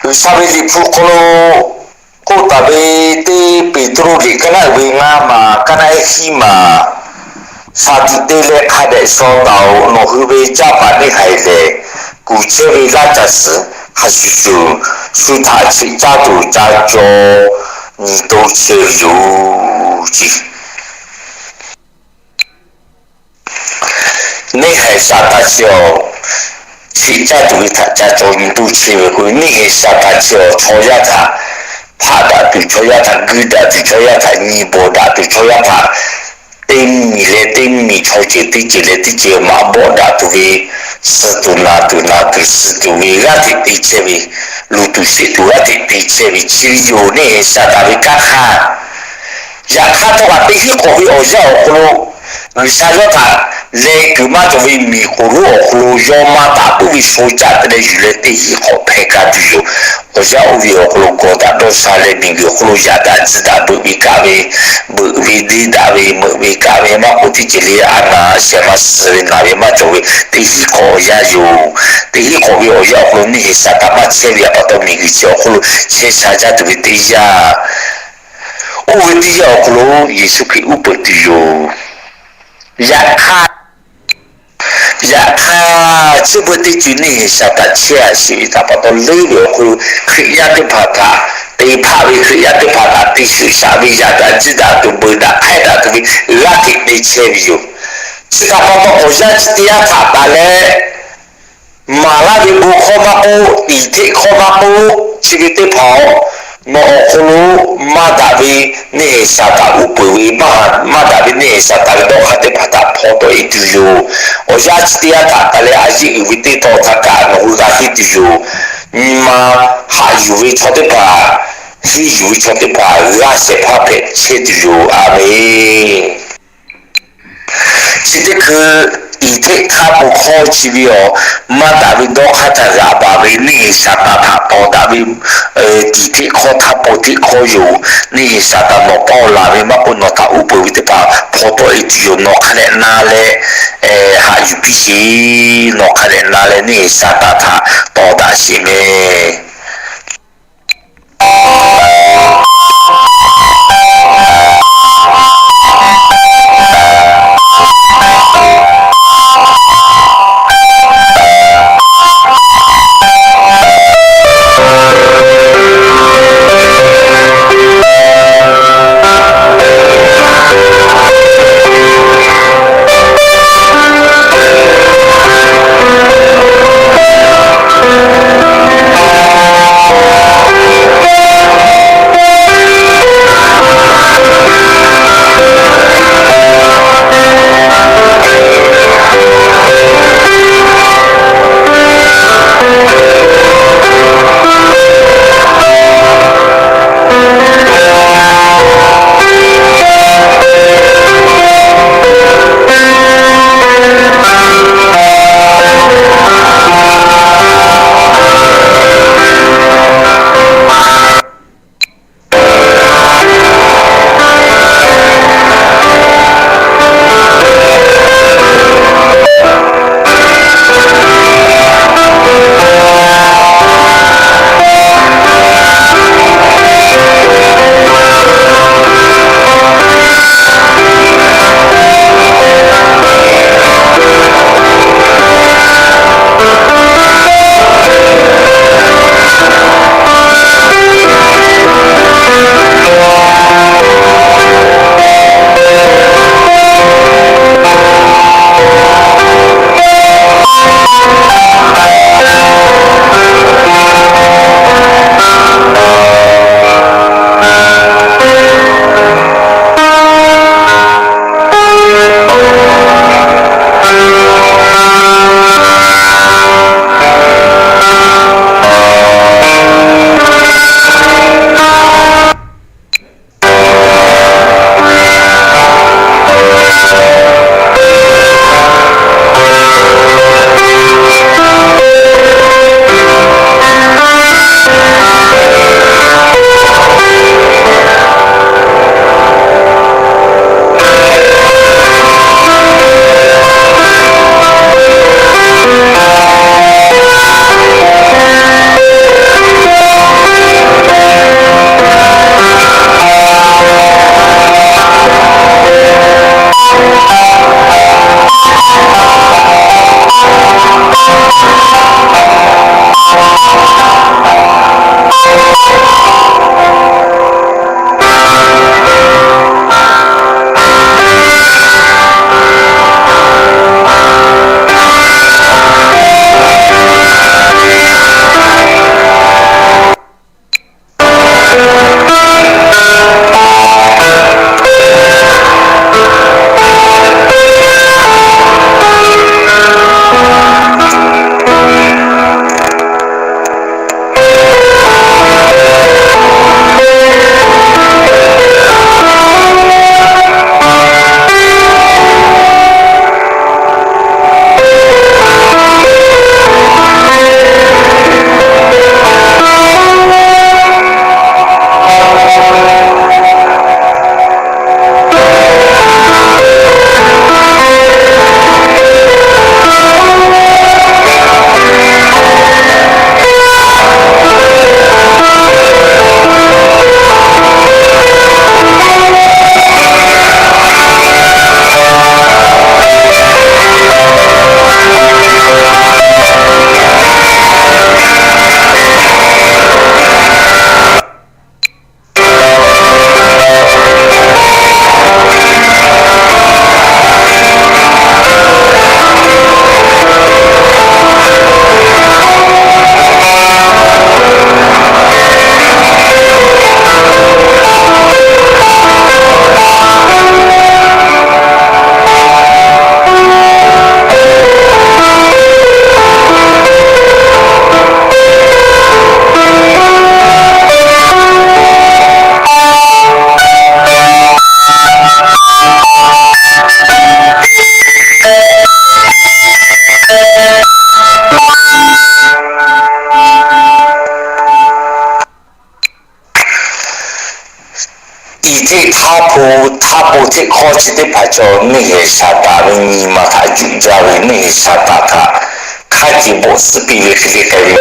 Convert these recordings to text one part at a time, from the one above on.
G'uiˬsha ve Liꞈ hpu hk'aw lo k'oˆ taˍ ve, teˇ Peˍtruˆ liꞈ kaˉ naˆ uiˍ ve ngaˇ maˬ, kaˉ naˆ ehˉ hiˉ maˬ, Saˍdiꞈ te leh hk'a dehꞈ shaw taˍ-oꞈ. Nawˬ hui ve caˇ paˍ neˇ haiˬ lehˬ, kuˬ chehˇ ve laˇ caˬ suhˍ hk'a shuˍ shuˍ, shu htaꞈ cheꞈ caˇ tuˬ ca caw nyi to chehˇ ve yoˬ. Neˇ haiˬ Saˍtanˍ chi-awˬ, cheꞈ caˇ tuˬ ve htaꞈ ca caw nyi to chehˇ ve k'o, neˇ haiˬ Saˍtanˍ chi-awˬ, chaw yaˇ htaꞈ hpaˆ daꞈ tuˬ, chaw yaˇ htaꞈ guiˇ daꞈ tuˬ, chaw yaˇ htaꞈ nyi bawˬ daꞈ tuˬ, chaw yaˇ htaꞈ teˇ miˬ leh teˇ miˬ, chaw ceuˬ teˇ ceuˬ leh teˇ ceuˬ maꞈ bawˆ daꞈ tuˬ ve, suh tuˬ naˬ tuˬ naˬ tuˬ suh tuˬ ve g'aˇ hteꞈ te chehˇ ve, luˬ tuˬ sheˆ tuˬ g'aˇ hteꞈ te chehˇ ve chi ve yoˬ. Neˇ haiˬ Saˍtanˍ ve kanˉ hk'aˇ Yaꞈ hk'aˇ, htawˇ kaꞈ teˇ hinˉ k'awꞈ ve awˬ yanˇ awˬ hk'aw lo, G'uiˬsha yawˇ htaꞈ leh kuiˬ maˇ cawˬ ve miˬ k'oˍ lonˉ awˬ hk'aw lo yawˇ maˇ taˍ puiˉ ve shaw caˆ te leh yuˬ leh teˇ hinˉ k'awꞈ hpehˇ kaꞈ tuˬ yoˬ. Awˬ yanˇ oˇ ve awˬ hk'aw lo gawˬ daꞈ dawˇ sha leh miˬguiˬ awˬ hk'aw lo yaꞈ daꞈ tcuh daꞈ beuꞈ ve kaꞈ ve, beuꞈ ve deˇ daꞈ ve, meuꞈ ve kaꞈ ve, maˇ k'oˆ teˇ ceuˬ le a naˍ shehˍ ma suh ve naˍ ve maˇ cawˬ ve teˇ hinˉ k'awꞈ awˬ yanˇ yoˬ. Teˇ hinˉ k'awꞈ ve awˬ yanˇ awˬ hk'aw lo neˇ haiˬ Saˍtanˍ maˇ chehˇ ve pa taw, miˬguiˬ chi awˬ hk'aw lo chehˇ sha jaˇ tuˬ ve teˇ yanˇ, oˇ ve teˇ yanˇ awˬ hk'aw lo Yeˍsuˆ Hkriꞈ uˉ peunˍ tuˬ yoˬ. Yaꞈ hk'aˇ, yaꞈ hk'aˇ, chi beuꞈ teˇ ceuˬ neˇ haiˬ Saˍtanˍ chehˇ a sheˍ ve htaꞈ pa taw, leuˉ ve awˬ hk'aw lo Hkriꞈ yaˇ teˇ hpaˍ htaꞈ te hpaˆ ve, Hkriꞈ yaˇ teˇ hpaˍ htaꞈ te shuˍ shaꞈ ve, yaꞈ daꞈ tcuh daꞈ tuˬ, beuꞈ daꞈ hk'aiˉ daꞈ tuˬ ve g'aˇ hteꞈ te chehˇ ve yoˬ. Chi htaꞈ pa taw, awˬ yanˇ chi teˇ yanˇ htaꞈ taˍ leh, maˍ laˇ ve bon hkawˇ maˇ k'oˆ, tiˍ hteˆ hkawˇ maˇ k'oˆ, chi ve teˇ hpaˍ-oˬ, nawˬ awˬ hk'aw lo maˇ daꞈ ve neˇ haiˬ Saˍtanˍ uˉ peunˍ ve, maˇ daꞈ ve neˇ haiˬ Saˍtanˍ ve dawˇ hk'aˇ teˇ hpaˍ htaꞈ hpaw tawˆ e tuˬ yoˬ. Awˬ yanˇ chi teˇ yanˇ htaꞈ taˍ leh a yeˆ uiˍ ve teˇ taw htaꞈ kaꞈ nawˬ hui g'a henˇ tuˬ yoˬ. Nyi ma haꞈ yuˬ ve chaw teˇ hpaˍ, henˇ yuˬ ve chaw teˇ hpaˍ g'a shehˍ hpaˇ hpehꞈ chehˇ tuˬ yoˬ. A menˬ. Chi teˇ hkui tiˍ hteˆ htaˇ po hkawˇ chi ve awˬ, maˇ daꞈ ve dawˇ hk'aˇ htaꞈ g'aꞈ baˬ ve neˇ haiˬ Saˍtanˍ htaꞈ tawˍ daꞈ ve tiˍ hteˆ hkawˇ htaˇ po hteˆ hkawˇ yoˬ. Neˇ haiˬ Saˍtanˍ nawˬ hpawˇ laˬ ve maˇ k'oˆ, nawˬ htaꞈ uˉ peunˍ ve teˇ hpaˍ hpaw tawˆ e tuˬ yoˬ. Nawˬ hk'a dehꞈ na leh haꞈ yuˬ piˇ sheˍ. Nawˬ hk'a dehꞈ na leh neˇ haiˬ Saˍtanˍ htaꞈ tawˍ daꞈ sheˍ mehˍ. Hk'a hpu htaˇ po hteˆ hkawˇ chi teˇ hpaˍ chaw neˇ haiˬ Saˍtanˍ ve nyi ma htaꞈ juꞈ jaˇ ve, neˇ haiˬ Saˍtanˍ htaꞈ hk'a ceˬ bawˆ suhˉ piˇ ve hk'e te k'ai ve,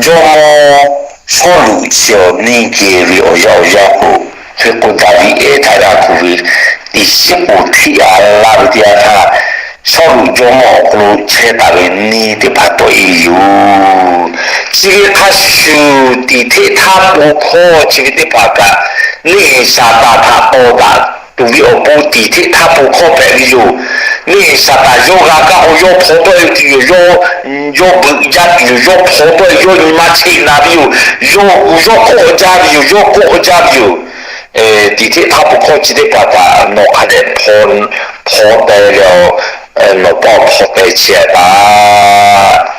Jawˇmawˇ Sawˉluꞈ chi awˬ neˇ geh ve awˬ yaˇ awˬ yaˇ k'o, hk'e k'o Daˍviˆ ehˉ htaꞈ g'a hkuˬ ve, tiꞈ shiˉ k'oˍ hteˆ a laˇ ve teˇ yanˇ htaˇ, Sawˉluꞈ jawˇmawˇ awˬ hk'aw lo chehˇ taˍ ve neˇ teˇ hpaˍ tawˆ e ve yoˬ. Chi ve hk'a shuˍ shuˍ, tiꞈ hteˆ htaˇ po hkawˇ chi ve teˇ hpaˍ kaꞈ, neˇ haiˬ Saˍtanˍ htaꞈ tawˍ daꞈ tuˬ ve awˬ pon tiꞈ hteˆ htaˇ po hkawˇ hpehꞈ ve yoˬ. Neˇ haiˬ Saˍtanˍ yawˇ g'a kaˇ k'o, yawˇ hpaw tawˆ e tuˬ yoˬ. Yawˇ, yawˇ beuꞈ jaˇ tuˬ yoˬ. Yawˇ hpaw tawˆ e, yawˇ nyi ma cheꞈ na ve yoˬ. Yawˇ, yawˇ kawˆ jaˇ ve yoˬ. Yawˇ kawˆ jaˇ ve yoˬ. Tiꞈ hteˆ htaˇ po hkawˇ chi teˇ hpaˍ kaꞈ nawˬ hk'a dehꞈ hpaw teh leh, nawˬ paw hpaw teh chehˇ taˍ.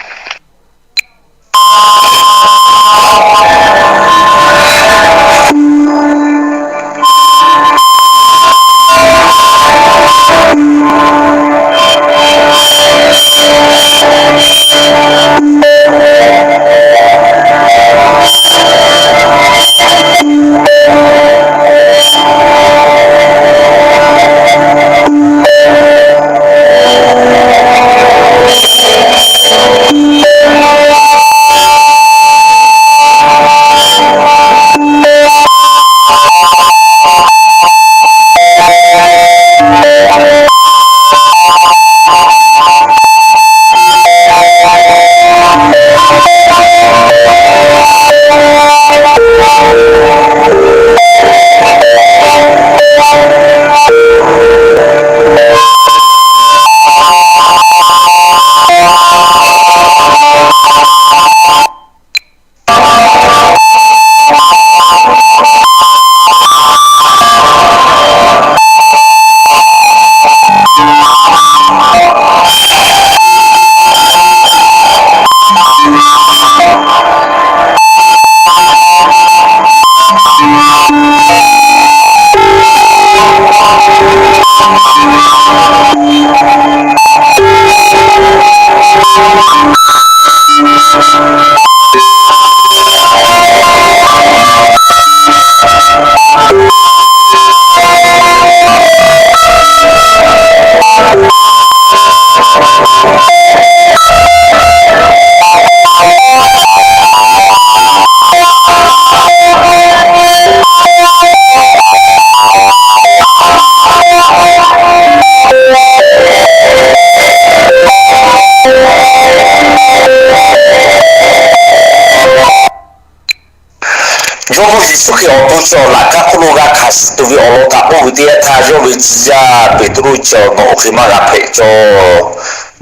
Jawˇmawˇ Yeˍsuˆ Hkriꞈ awˬ to chi awˬ laꞈ kaˇ hk'oˆ lo g'a hkanˍ suh tuˬ ve awˬ lawn kaꞈ k'oˆ ve teˇ yanˇ htaˇ, yawˇ ve tcuh yaˇ Peˍtruˆ chi awˬ nawˬ oˇ hk'e maˇ g'a hpehꞈ cawˇ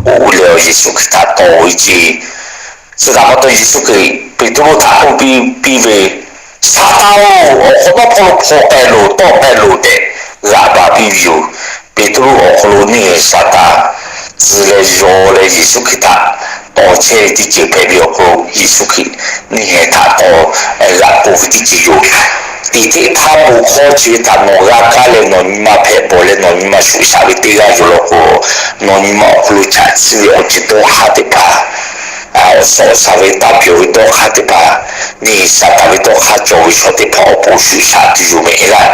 k'oˆ leh, Yeˍsuˆ Hkriꞈ htaꞈ tawˍ ve ceˇ. Chi htaꞈ pa taw Yeˍsuˆ Hkriꞈ Peˍtruˆ htaꞈ k'oˆ piˇ ve, Saˍtanˍ-oˬ, awˬ hk'awꞈ nawˉ hpawˇ lo hpaw k'ai loˬ, tawˆ k'ai loˬ tehꞈ g'aꞈ baˬ piˇ ve yoˬ. Peˍtruˆ awˬ hk'aw lo neˇ haiˬ Saˍtanˍ tcuh leh yaw leh Yeˍsuˆ Hkriꞈ htaꞈ tawˍ chehˇ ve teˇ ceuˬ hpehꞈ ve awˬ hk'aw lo, Yeˍsuˆ Hkriꞈ neˇ haiˬ htaꞈ tawˍ g'aꞈ k'oˆ ve teˇ ceuˬ yoˬ. Tiꞈ hteˆ htaˇ po hkawˇ chi ve htaꞈ nawˬ g'a kaˇ leh nawˬ nyi ma hpehꞈ bawˬ leh nawˬ nyi ma shuˍ shaꞈ ve teˇ g'aˇ yoˬ law k'o, nawˬ nyi ma awˬ hk'aw lo chaꞈ chiˇ ve awˬ ceuˬ dawˇ hk'aˇ teˇ hpaˍ, awˬ suhˍ awˬ shaˍ ve taˇ pyawˬ ve dawˇ hk'aˇ teˇ hpaˍ, neˇ haiˬ Saˍtanˍ ve dawˇ hk'aˇ cawˬ ve chaw teˇ hpaˍ awˬ pon shuˍ shaꞈ tuˬ yoˬ meh laˇ.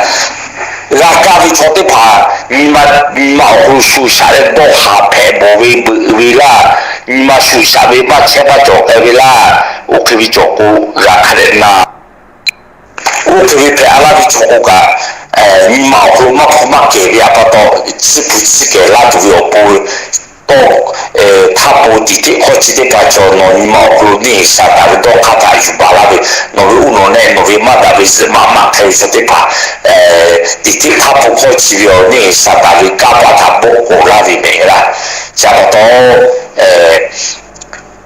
G'a kaˇ ve chaw teˇ hpaˍ nyi ma, nyi ma awˬ hk'aw lo shuˍ shaꞈ leh dawˇ haˍ hpehꞈ bawˬ ve beuꞈ ve laˇ. Nyi ma shuˍ shaꞈ ve maˇ chehˇ maˇ cawˬ k'ai ve laˇ. Oˇ hk'e ve cawˬ k'o, g'a hk'a dehꞈ na. Oˇ hk'e ve hpehꞈ a laˇ ve chaw k'o kaꞈ, nyi ma awˬ hk'aw lo maˇ hpawˇ maˇ kehˬ ve a pa taw, tsuhˇ hpu tsuhˇ kehˬ laˇ tuˬ ve awˬ pon tawˇ htaˇ po tiꞈ hteˆ hkawˇ chi teˇ hpaˍ chaw nawˬ nyi ma awˬ hk'aw lo neˇ haiˬ Saˍtanˍ ve dawˇ hk'aˇ htaꞈ yuˬ baˬ laˇ ve, nawˬ ve uˉ nawˬ nehˆ nawˬ ve maˇ daꞈ ve zuhꞈ maꞈ maꞈ hk'e ve chaw teˇ hpaˍ, tiꞈ hteˆ htaˇ po hkawˇ chi ve awˬ neˇ haiˬ Saˍtanˍ ve kanˇ paˆ htaꞈ bawˆ k'awꞈ laˇ ve meh laˇ. Chi a pa taw,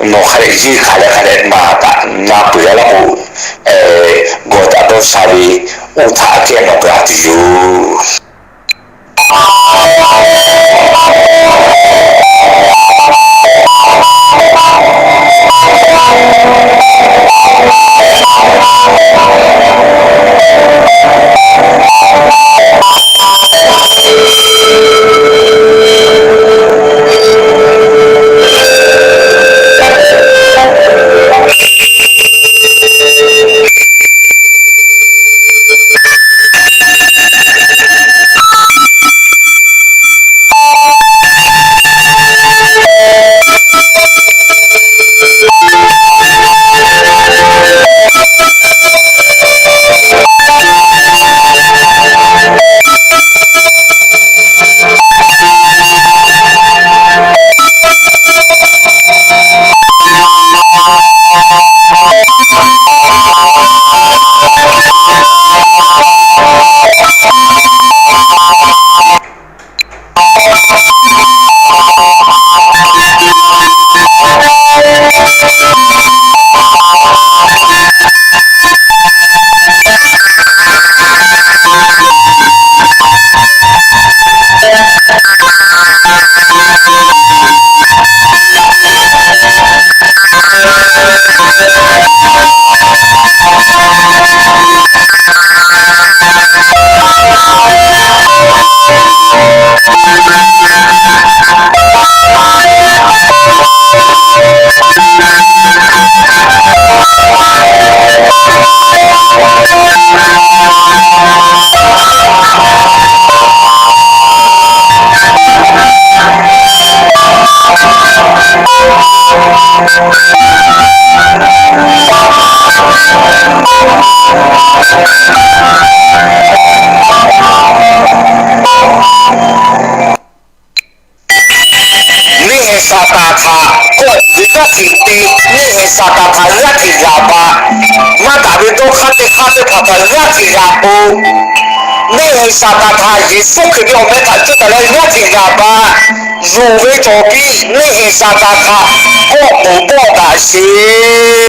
nawˬ hk'a dehꞈ yeˇ hkanˍ leh hk'a dehꞈ na taꞈ na peuˬ a laˇ k'o, gawˬ daꞈ dawˇ sha ve oˇ htaꞈ kehˉ nawˬ g'a tuˬ yoˬ. Neˇ haiˬ Saˍtanˍ htaꞈ kawˆ tuˬ ve g'aˇ hteꞈ te, neˇ haiˬ Saˍtanˍ htaꞈ g'aˇ hteꞈ g'aꞈ ba, maˇ daꞈ ve dawˇ hk'aˇ teˇ hk'aˇ teˇ hpaˍ htaꞈ g'aˇ hteꞈ g'aꞈ k'o, neˇ haiˬ Saˍtanˍ htaꞈ Yeˍsuˆ Hkriꞈ ve awˬ meh htaꞈ cuˇ taˍ leh g'aˇ hteꞈ g'aꞈ ba, yonˍ ve cawˬ piˇ neˇ haiˬ Saˍtanˍ htaꞈ kawˆ tuˬ tawˆ daꞈ sheˍ.